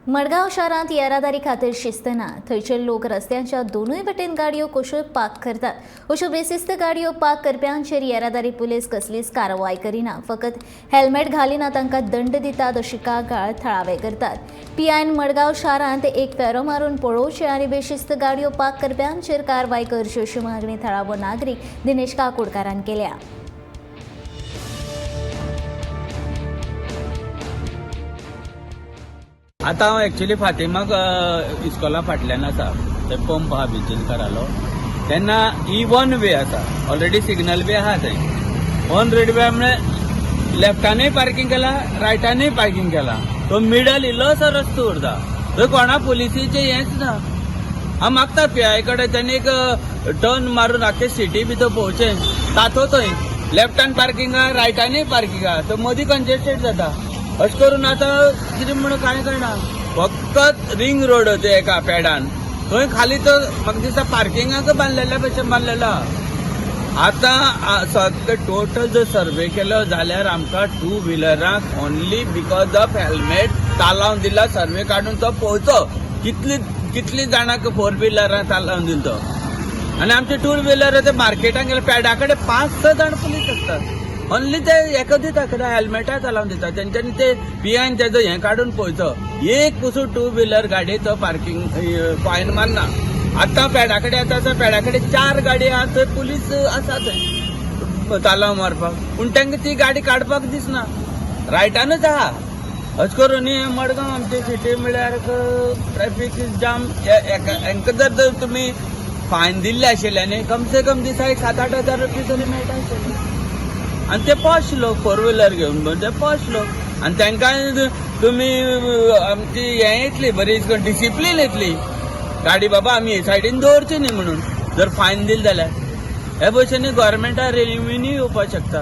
मडगांव शारांत येरादारी खातीर शिस्त ना. थंयचे लोक रस्त्यांच्या दोनूय वटेन गाडयो कश्योय पार्क करतात. अश्यो बेशिस्त गाडयो पार्क करप्यांचेर येरादारी पुलीस कसलीच कारवाय करिना. फकत हेल्मेट घालिना तांकां दंड दितात अशी कागाळ थळावे करतात. पीआयन मडगांव शारांत एक फेरो मारून पळोवचें आनी बेशिस्त गाडयो पार्क करप्यांचेर कारवाय करची अशी मागणी थळावो नागरीक दिनेश काकोडकारान केल्या. आतां हांव एक्चुली फातिमाक इस्कोला फाटल्यान आसा. थंय पंप आहा बिचीलकारालो. तेन्ना ही वन वे आसा, ऑलरेडी सिग्नल बी आहा थंय. वन वे म्हळ्यार लेफ्टानूय पार्कींग केला, रायटानूय पार्कींग केला. तो मिडल इल्लोसो रस्तो उरता, थंय कोणा पुलिसीचें हेंच ना. हांव मागता पीआय कडेन तेणी एक टर्न मारून आख्खे सिटी भितर पळोवचें. तातो थंय लेफ्टान पार्किंग आहा, रायटानूय पार्किंग आहा, तो मदीं कंजेस्टेड जाता. अशें करून आतां कितें म्हणून कांय कळना. फकत रिंग रोड ते एका पेडान थंय खाली तो म्हाका दिसता पार्किंगाक बांदलेल्या भशेन बांदलेलो आहा. आतां सगळे टोटल जर सर्वे केलो जाल्यार आमकां टू व्हिलरांक ओनली because of helmet तालावन दिला. सर्वे काडून तो पळोवचो कितली कितली जाणांक फोर व्हिलरांक तालावन दिलो तो. आनी आमचे टू व्हिलर ते मार्केटान गेले पेडा कडेन पांच स जाण पुलीस आसतात. ओनली ते हेका दिता, कितें हेल्मेटा तालावन दिता. तेंच्यांनी ते पियान तेजो हें काडून पळोवचो. एक पसून टू व्हिलर गाडयेचो पार्किंग फायन मारना. आतां पेडा कडेन आतां पेडा कडेन चार गाडी आहा, थंय पुलीस आसा थंय तालांव मारपाक, पूण तांकां ती गाडी काडपाक दिसना, रायटानूच आहा. अशें करून न्ही मडगांव आमची सिटी म्हळ्यार ट्रॅफीक जाम. हेंका जर तुमी फायन दिल्ले आशिल्ले न्ही, कमसे कम दिसा एक 7-8 हजार रुपये तरी मेळटा आशिल्ले. आनी ते पॉश लोक फोर व्हिलर घेवन ते पॉश लोक. आनी तांकां तुमी आमची हें येतली बरी डिसिप्लीन येतली, गाडी बाबा आमी हे सायडीन दवरची न्ही म्हणून जर फायन दिली जाल्यार. हे भशेन गोवोरमेंटा रेविन्यू येवपाक शकता.